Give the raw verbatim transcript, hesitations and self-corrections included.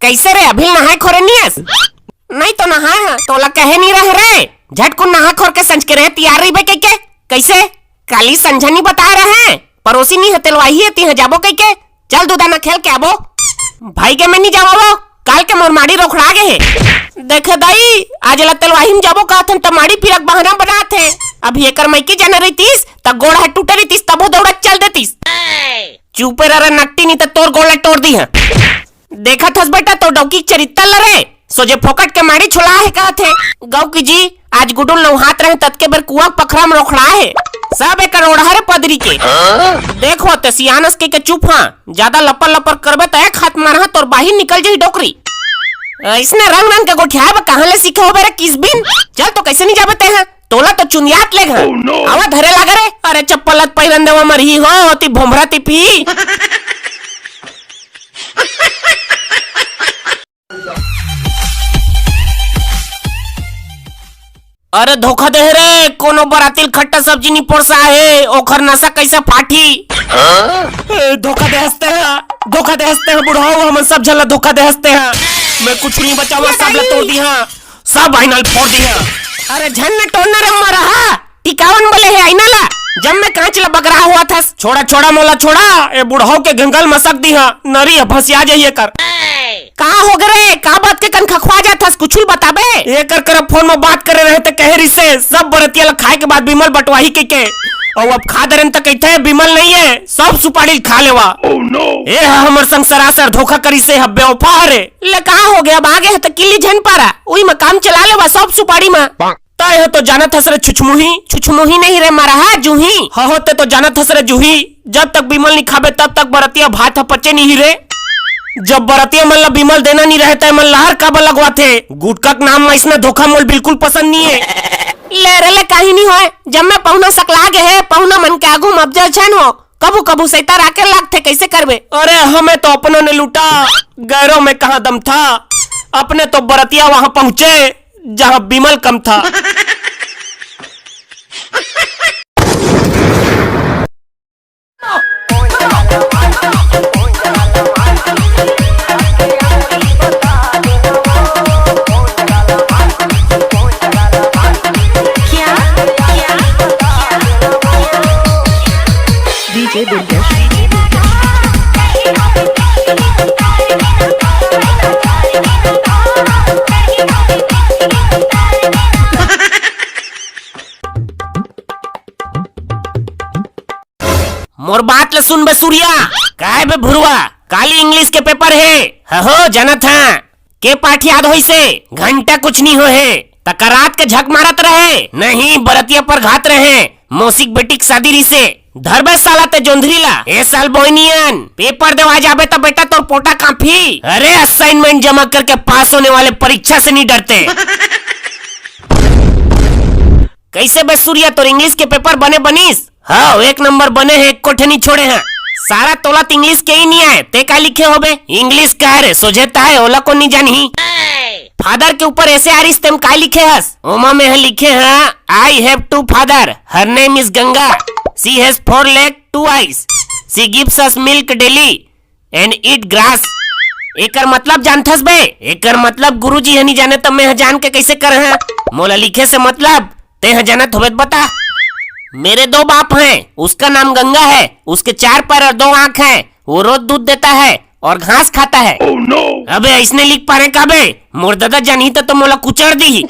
कैसे रे, अभी नहाए खोरे नियस? नहीं तो नहाए ह, तोला कहे नहीं रहे रे, झटकुन नहा खोर के संझ के रहे तियार रहिबे कहिके। कैसे? काली संझा नहीं बताए रहे, पड़ोसी नहीं ह तेलवाही हे, तिहा जाबो कहिके। चल दू दाना खेल के आबो। भाई के मैं नहीं जावा वो, काल के मोर माड़ी रोखड़ा गे हे। देखे दाई, आज ला तेलवाही में जाबो कहत हन त माड़ी पिरक बहाना बनात हे। अभी एकर मइके जाना रहितिस त गोड़ ह टूटे रहितिस, तभो दौड़त चल देतिस। चुपे रह रे नकटी, नहीं त तोर गोड़ ला टोर दिहा। देखत हस बेटा, तोर डौकी के चरित्तर ल रे, सोझे फोकट के माड़ी छोला हे कहत हे। गौ की जी, आज गुडुल नौहात रहे, ततके बेर कुआं के पखरा में रोखड़ा हे। सब एकर ओढ़ा रे पदरी के। देखो ते सियानस के, के चुप हा, ज्यादा लपर लपर करबे त एक हाथ मारहा, तोर बाहिर निकल जाही डोकरी। अइसने रंग रंग के गोठियाए बर कहाँ ले सीखे होबे रे किसबिन? चल तो कैसे नहीं जाबे तेहा? तोला तो चुंदियात लेग हा। आवा धरे लागे रे। अरे चप्पल लत पहिरन देवा मरही हो, ओती भोंभरा तिपही। अरे धोखा दे रे, कोनो बराती ल खट्टा सब्जी नी परोसा हे, ओखर नसा कैसे फाटी? ए, धोखा दे हंसते हैं, धोखा दे हंसते हैं बुढ़ऊ, हमन सब झन ला धोखा दे हंसते हैं। मैं कुछ नहीं बचावा, सब ला तोड़ दिहा, सब आईना ल फोड़ दिहा। अरे झन न टोड़ना रे मरहा, टिकावन बोले हे आईना ला, जब मैं कांच ला बगरा हुआ था। छोड़ा छोड़ा मोला छोड़ा, ए बुढ़ऊ के गंगल मसक दिहा, नरी ह फंसिया जाइए कर। का हो गे रे? का बात के कन खखवा जात हस? कुछु ल बताबे? एकर करा फोन म बात करे रहे त कहे रिसे, सब बरतिया ल खाए के बाद बिमल बटवाही कहिके। अउ अब खा दरेन त कहिथे बिमल नइ हे, सब सुपारी ल खा लेवा। ए ह हमर संग सरासर धोखा करिसे, ह बेवफा हरे। ले का हो गे? अब आगे हे त किल्ली झन पारा, उही म काम चला लेवा सब सुपारी म। तैं ह तो जानत हस रे छुछमुही। छुछमुही नहीं रे मरहा, जूही। हाँ हो, तैं तो जानत हस रे जूही। जब तक बिमल नी खाबे तब तक बरतिया भात ह पचे नहीं रे। जब बरतिया मन ला बिमल देना नी रहे, तैं मन लहर काबर लगवाथे? गुटका के नाम म अइसना धोखा मोल बिल्कुल पसंद नी हे। ले रे ले, काही नी होय। जब मैं पहुना सकला गे हे, पहुना मन के आगू म अब्जा झन हो। कभू कभू सैता राके लागथे, कैसे करबे? अरे हमें तो अपनों ने लूटा, गैरों में कहाँ दम था। अपने तो बरतिया वहाँ पहुँचे, जहाँ बिमल कम था। डीजे दुर्गेश। मोर बात ल सुन बे सूर्या। काय बे भुरवा, काली इंग्लिश के पेपर हे। हहो, जानत हं। के पाठ याद होइसे? घंटा कुछ नी होहे। तका रात के झक मारत रहे। नहीं, बरतिया पर घात रहे। मौसिक बेटी के शादी रिसे। धरबे साला ते जोंधरी ला। ए साल बोइनियन, पेपर देवा जाबे त बेटा तोर पोटा कांपही। अरे, असाइनमेंट जमा करके पास होने वाले परीक्षा से नहीं डरते। कैसे बे सूर्या, तोर इंग्लिश के पेपर बने बनिस? हव, एक नंबर बने हे, एको ठे नी छोड़े हं। सारा तोला त इंग्लिश के ही नी आय, ते का लिखे होबे? इंग्लिश का रे, सोझे ताय, ओला कोन नी जानही? फादर के ऊपर ऐसे आरिस तेम का लिखे हस? ओमा में ह लिखे हं, "I have two father, her name is Ganga, she has four leg, two eyes, she gives us milk daily and eat grass।" एकर मतलब जानथस बे? एकर मतलब गुरुजी ह नी जाने त मैं ह जान के कैसे करहं? मोला लिखे से मतलब, ते ह जानत होबे त बता। मेरे दो बाप हैं, उसका नाम गंगा है, उसके चार पैर और दो आंख हैं, वो रोज दूध देता है और घास खाता है। अबे अइसने लिख पारे का बे? मोर ददा जानही त, तो मोला कुचर दीही।